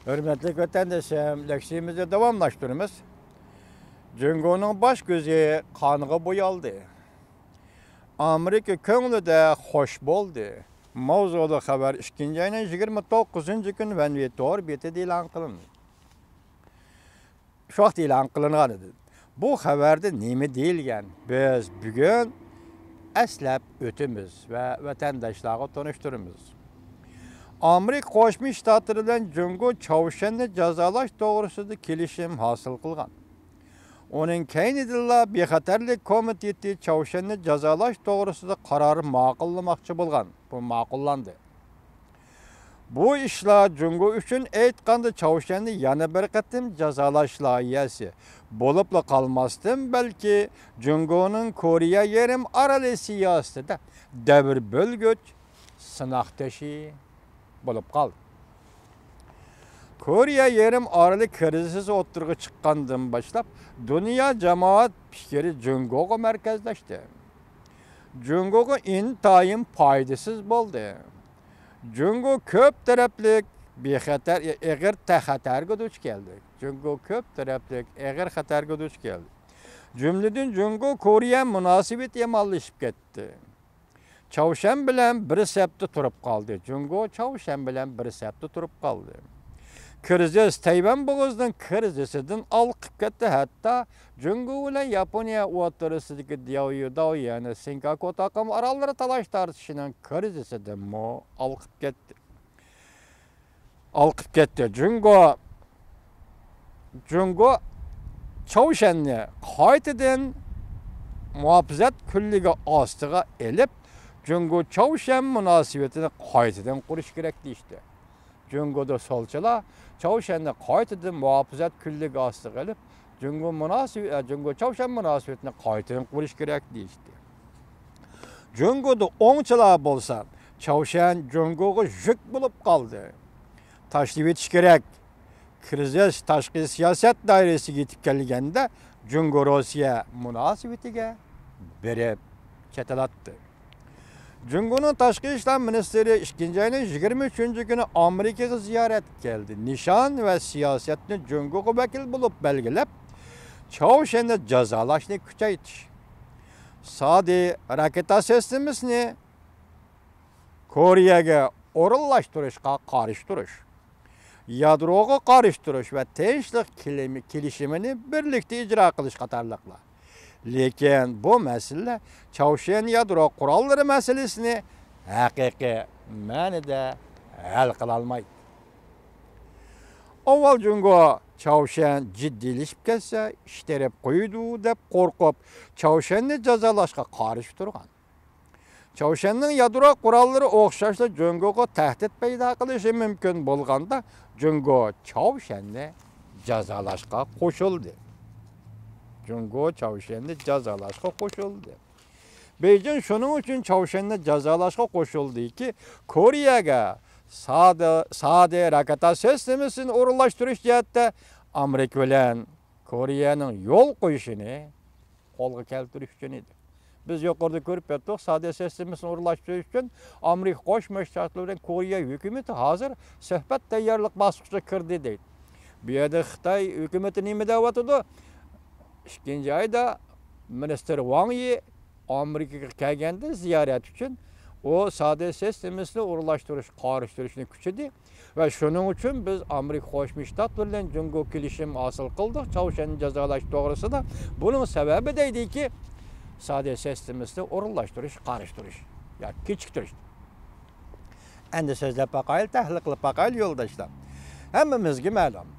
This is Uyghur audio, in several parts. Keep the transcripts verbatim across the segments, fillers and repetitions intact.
ھۆرمەتلىك ۋەتەندىشىم، لېكسىيىمىزنى داۋاملاشتۇرىمىز. جۇڭگونىڭ باش كۆزى قانغا بويالدى. ئامېرىكا كۆڭلىدە خوش بولدى. ماۋزۇلۇق خەۋەر ئىككىنچى ئاينىڭ يىگىرمە توققۇزىنچى كۈنى ۋەنۋى تور بېتىدە ئېلان قىلىندى. شۇ ۋاقىت ئېلان قىلىنغان ئىدى. بۇ خەۋەردە نېمە دېيىلگەن؟ بىز بۈگۈن ئەسلەپ ئۆتىمىز ۋە ۋەتەنداشلارغا تونۇشتۇرىمىز. ئامېرىكا قوشما شتاتلىرى بىلەن جۇڭگو چاۋشيەننى جازالاش توغرىسىدا كېلىشىم ھاسىل قىلغان. ئۇنىڭ كەينىدىنلا بىخەتەرلىك كومىتېتى چاۋشيەننى جازالاش توغرىسىدا قارار ماقۇللىماقچى بولغان. بۇ ماقۇللاندى. بۇ ئىشلار جۇڭگو ئۈچۈن ئېيتقاندا چاۋشيەننى يەنە بىر قېتىم جازالاش لايىھەسى بولۇپلا قالماستىن، بەلكى جۇڭگونىڭ كورېيە يېرىم ئارىلى سىياسىتىدە دەۋر بۆلگۈچ سىناق تېشى بولۇپ قالدى. كورېيە يېرىم ئارىلى كىرىزىسى ئوتتۇرىغا چىققاندىن باشلاپ، دۇنيا جامائەت پىكرى جۇڭگوغا مەركەزلەشتى. جۇڭگوغا ئىنتايىن پايدىسىز بولدى. جۇڭگو كۆپ تەرەپلىك بىخەتەر، ئېغىر تە-، خەتەرگە دۇچ كەلدى. جۇڭگو كۆپ تەرەپلىك ئېغىر خەتەرگە دۇچ كەلدى. جۈملىدىن جۇڭگو كورېيە مۇناسىۋىتى يامانلىشىپ كەتتى. چاۋشيەن بىلەن بىر سەپتە تۇرۇپ قالدى. جۇڭگو چاۋشيەن بىلەن بىر سەپتە تۇرۇپ قالدى. كىرىزىس تەيۋەن بوغۇزىنىڭ كىرىزىسىدىن ئالقىپ كەتتى. ھەتتا جۇڭگو بىلەن ياپونىيە ئوتتۇرىسىدىكى دياۋيۇداۋ، يەنى سىنكاكۇ تاقىم ئاراللىرى تالاش تارتىشىنىڭ كىرىزىسىدىنمۇ ئالقىپ كەتتى. ئالقىپ كەتتى. جۇڭگو، جۇڭگو چاۋشيەننى قايتىدىن مۇھاپىزەت كۈنلۈكى ئاستىغا ئېلىپ، جۇڭگو چاۋشيەن مۇناسىۋىتىنى قايتىدىن قۇرۇش كېرەك دېيىشتى. جۇڭگودا سولچىلار چاۋشيەننى قايتىدىن مۇھاپىزەت كۈنلۈكى ئاستىغا ئېلىپ، جۇڭگو مۇناسىۋ-، ئە، جۇڭگو چاۋشيەن مۇناسىۋىتىنى قايتىدىن قۇرۇش كېرەك دېيىشتى. جۇڭگودا ئوڭچىلار بولسا، چاۋشيەن جۇڭگوغا يۈك بولۇپ قالدى. تاشلىۋېتىش كېرەك. كىرىزىس تاشقى سىياسەت دائىرىسىگە يېتىپ كەلگەندە، جۇڭگو روسىيە مۇناسىۋىتىگە بېرىپ چېتىلاتتى. جۇڭگونىڭ تاشقى ئىشلار مىنىستىرى ئىككىنچى ئاينىڭ يىگىرمە ئۈچىنچى كۈنى ئامېرىكىغا زىيارەتكە كەلدى. نىشان ۋە سىياسەتنى جۇڭگوغا ۋەكىل بولۇپ بەلگىلەپ، چاۋشيەننى جازالاشنى كۈچەيتىش، سادى راكېتا سىستېمىسىنى كورېيەگە ئورۇنلاشتۇرۇشقا قارشى تۇرۇش، يادروغا قارشى تۇرۇش ۋە تىنچلىق كېلىمى-، كېلىشىمىنى بىرلىكتە ئىجرا قىلىش قاتارلىقلار. لېكىن بۇ مەسىلىلەر چاۋشيەن يادرو قوراللىرى مەسىلىسىنى ھەقىقىي مەنىدە ھەل قىلالمايدۇ. ئاۋۋال جۇڭگو چاۋشيەن جىددىيلىشىپ كەتسە، ئىتتىرىپ قويىدۇ دەپ قورقۇپ، چاۋشيەننى جازالاشقا قارشى تۇرغان. چاۋشيەننىڭ يادرو قوراللىرى ئوخشاشلا جۇڭگوغا تەھدىت پەيدا قىلىشى مۇمكىن بولغاندا، جۇڭگو چاۋشيەننى جازالاشقا قوشۇلدى. جۇڭگو چاۋشيەننى جازالاشقا قوشۇلدى. بېيجىڭ شۇنىڭ ئۈچۈن چاۋشيەننى جازالاشقا قوشۇلدىكى، كورېيەگە سادە، سادە راكېتا سىستېمىسىنى ئورۇنلاشتۇرۇش جەھەتتە ئامېرىكا بىلەن كورېيەنىڭ يول قويۇشىنى قولغا كەلتۈرۈش ئۈچۈن ئىدى. بىز يۇقىرىدا كۆرۈپ ئۆتتۇق، سادە سىستېمىسىنى ئورۇنلاشتۇرۇش ئۈچۈن ئامېرىكا قوشما شتاتلىرى بىلەن كورېيە ھۆكۈمىتى ھازىر سۆھبەت تەييارلىق باسقۇچىغا كىردى دەيدۇ. بۇ يەردە خىتاي ھۆكۈمىتى نېمە دەۋاتىدۇ؟ ئىككىنچى ئايدا مىنىستىر ۋاڭ يى ئامېرىكىغا كەلگەندە زىيارەت ئۈچۈن، ئۇ سادە سىستېمىسىنى ئورۇنلاشتۇرۇش، قارشى تۇرۇشنى كۈچىدى. ۋە شۇنىڭ ئۈچۈن بىز ئامېرىكا قوشما شتاتلىرى بىلەن جۇڭگو كېلىشىم ھاسىل قىلدۇق، چاۋشيەننى جازالاش توغرىسىدا. بۇنىڭ سەۋەبى دەيدىكى، سادە سىستېمىسىنى ئورۇنلاشتۇرۇش، قارشى تۇرۇش ياكى كېچىكتۈرۈش. ئەمدى سۆزلەپ باقايلى، تەھلىل قىلىپ باقايلى يولداشلار. ھەممىمىزگە مەلۇم،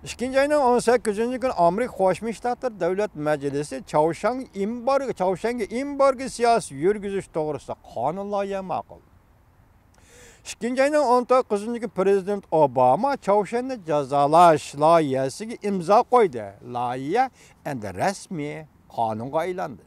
ئىككىنچى ئاينىڭ ئون سەككىزىنچى كۈنى ئامېرىكا قوشما شتاتلىرى دۆلەت مەجلىسى چاۋشيەن ئېمبارگو، چاۋشيەنگە ئېمبارگو سىياسىتى يۈرگۈزۈش توغرىسىدا قانۇن لايىھە ماقۇل. ئىككىنچى ئاينىڭ ئون توققۇزىنچى كۈنى پىرېزىدېنت ئوباما چاۋشيەننى جازالاش لايىھەسىگە ئىمزا قويدى. لايىھە ئەمدى رەسمىي قانۇنغا ئايلاندى.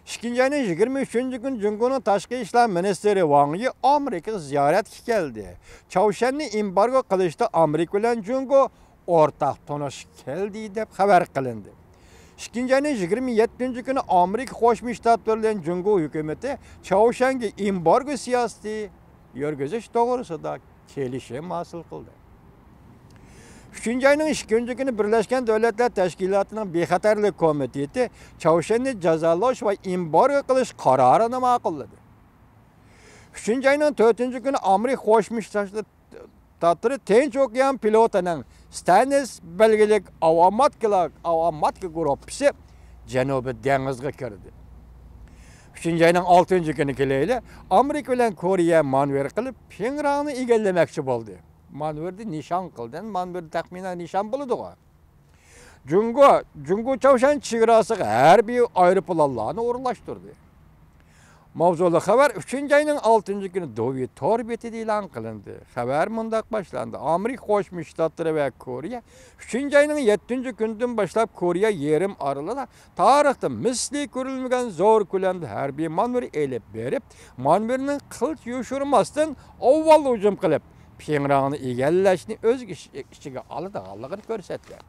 ئىككىنچى ئاينىڭ يىگىرمە ئۈچىنچى كۈنى جۇڭگونىڭ تاشقى ئىشلار مىنىستىرى ۋاڭ يى ئامېرىكىغا زىيارەتكە كەلدى. چاۋشيەننى ئېمبارگو قىلىشتا ئامېرىكا بىلەن جۇڭگو ئورتاق تونۇشقا كەلدى دەپ خەۋەر قىلىندى. ئىككىنچى ئاينىڭ يىگىرمە يەتتىنچى كۈنى ئامېرىكا قوشما شتاتلىرى بىلەن جۇڭگو ھۆكۈمىتى چاۋشيەنگە ئېمبارگو سىياسىتى يۈرگۈزۈش توغرىسىدا كېلىشىم ھاسىل قىلدى. ئۈچىنچى ئاينىڭ ئىككىنچى كۈنى بىرلەشكەن دۆلەتلەر تەشكىلاتىنىڭ بىخەتەرلىك كومىتېتى چاۋشيەننى جازالاش ۋە ئېمبارگو قىلىش قارارىنى ماقۇللىدى. ئۈچىنچى ئاينىڭ تۆتىنچى كۈنى ئامېرىكا قوشما شتاتلىرى تىنچ ئوكيان پلوتىنىڭ ستانىس بەلگىلىك ئاۋاماتكىلار، ئاۋاماتكا گۇرۇپپىسى جەنۇبىي دېڭىزغا كىردى. ئۈچىنچى ئاينىڭ ئالتىنچى كۈنى كېلەيلى، ئامېرىكا بىلەن كورېيە مانېۋىر قىلىپ، پىڭراننى ئىگىلىمەكچى بولدى. مانېۋىردە نىشان قىلدى. مانېۋىردا تەخمىنەن نىشان بولىدىغۇ. جۇڭگو، جۇڭگو چاۋشيەن چېگراسىغا ھەربىي ئايروپىلانلارنى ئورۇنلاشتۇردى. ماۋزۇلۇق خەۋەر ئۈچىنچى ئاينىڭ ئالتىنچى كۈنى دوۋي تور بېتىدە ئېلان قىلىندى. خەۋەر مۇنداق باشلاندى: ئامېرىكا قوشما شتاتلىرى ۋە كورېيە ئۈچىنچى ئاينىڭ يەتتىنچى كۈنىدىن باشلاپ كورېيە يېرىم ئارىلىدا تارىختا مىسلى كۆرۈلمىگەن زور كۆلەمدە ھەربىي مانېۋىر ئېلىپ بېرىپ، مانېۋىرنى قىلچە يوشۇرماستىن ئاۋۋال ھۇجۇم قىلىپ، پىڭراننى ئىگىلەشنى ئۆز ئىچ-، ئىچىگە ئالىدىغانلىقىنى كۆرسەتكەن.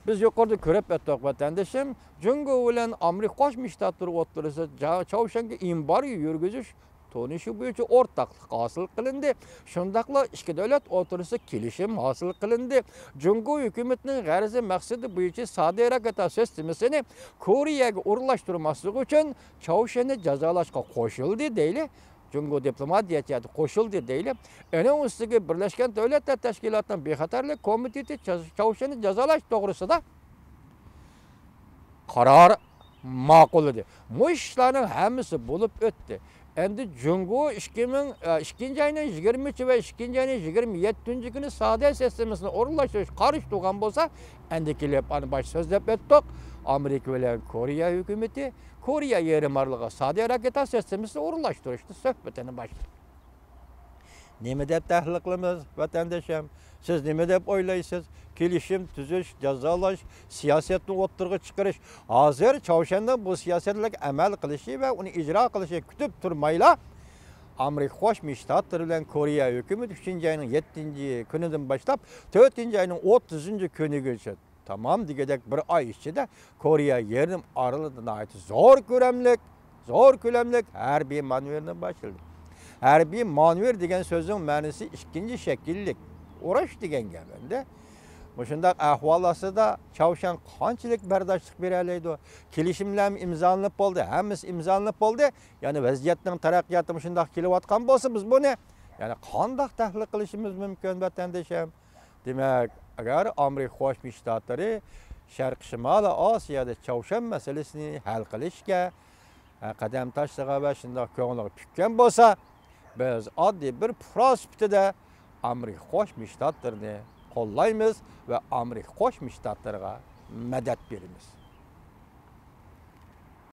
بىز يۇقىرىدا كۆرۈپ ئۆتتۇق، ۋەتەندىشىم. جۇڭگو بىلەن ئامېرىكا قوشما شتاتلىرى ئوتتۇرىسىدا جا-، چاۋشيەنگە ئېمبارگو يۈرگۈزۈش تونۇشى بويىچە ئورتاقلىق ھاسىل قىلىندى. شۇنداقلا ئىككى دۆلەت ئوتتۇرىسىدا كېلىشىم ھاسىل قىلىندى. جۇڭگو ھۆكۈمىتىنىڭ غەرىزى مەقسىتى بويىچە سادى راكېتا سىستېمىسىنى كورېيەگە ئورۇنلاشتۇرماسلىق ئۈچۈن چاۋشيەننى جازالاشقا قوشۇلدى دەيلى. جۇڭگو دىپلوماتىيە جەھەتتە قوشۇلدى دەيلى. ئۇنىڭ ئۈستىگە بىرلەشكەن دۆلەتلەر تەشكىلاتىنىڭ بىخەتەرلىك كومىتېتى چا-، چاۋشيەننى جازالاش توغرىسىدا قارار ماقۇللىدى. مۇشۇ ئىشلارنىڭ ھەممىسى بولۇپ ئۆتتى. ئەمدى جۇڭگو ئىككى مىڭ، ئە، ئىككىنچى ئاينىڭ يىگىرمە ئۈچى ۋە ئىككىنچى ئاينىڭ يىگىرمە يەتتىنچى كۈنى سادە سىستېمىسىنى ئورۇنلاشتۇرۇشقا قارشى تۇرغان بولسا، ئەمدى كېلىپ ئانا باشتا سۆزلەپ ئۆتتۇق. ئامېرىكا بىلەن كورېيە ھۆكۈمىتى كورېيە يېرىم ئارىلىغا سادە راكېتا سىستېمىسىنى ئورۇنلاشتۇرۇشنى سۆھبىتىنى باشلىدى. نېمە دەپ تەھلىل قىلىمىز، ۋەتەندىشىم؟ سىز نېمە دەپ ئويلايسىز؟ كېلىشىم تۈزۈش، جازالاش، سىياسەتنى ئوتتۇرىغا چىقىرىش. ھازىر چاۋشيەننىڭ بۇ سىياسەتلەرگە ئەمەل قىلىشى ۋە ئۇنى ئىجرا قىلىشىنى كۈتۈپ تۇرمايلا، ئامېرىكا قوشما شتاتلىرى بىلەن كورېيە ھۆكۈمىتى ئۈچىنچى ئاينىڭ يەتتىنچى كۈنىدىن باشلاپ تۆتىنچى ئاينىڭ ئوتتۇزىنچى كۈنىگىچە تامام دېگۈدەك بىر ئاي ئىچىدە كورېيە يېرىم ئارىلىدا ناھايىتى زور كۆلەملىك، زور كۆلەملىك ھەربىي مانېۋىرنى باشلىدى. ھەربىي مانېۋىر دېگەن سۆزنىڭ مەنىسى ئىككىنچى شەكىللىك ئۇرۇش دېگەن گەپ ئەمدى. مۇشۇنداق ئەھۋال ئاستىدا چاۋشيەن قانچىلىك بەرداشلىق بېرەلەيدۇ؟ كېلىشىملەرمۇ ئىمزالىنىپ بولدى، ھەممىسى ئىمزالىنىپ بولدى. يەنى ۋەزىيەتنىڭ تەرەققىياتى مۇشۇنداق كېلىۋاتقان بولسا، بىز بۇنى يەنە قانداق تەھلىل قىلىشىمىز مۇمكىن، ۋەتەندىشىم؟ دېمەك، ئەگەر ئامېرىكا قوشما شتاتلىرى شەرقىي شىمالىي ئاسىيادا چاۋشيەن مەسىلىسىنى ھەل قىلىشقا، ھە، قەدەم تاشلىغان ۋە شۇنداق كۆڭلىگە پۈككەن بولسا، بىز ئاددىي بىر پۇقرا سۈپىتىدە ئامېرىكا قوشما شتاتلىرىنى قوللايمىز ۋە ئامېرىكا قوشما شتاتلىرىغا مەدەت بېرىمىز.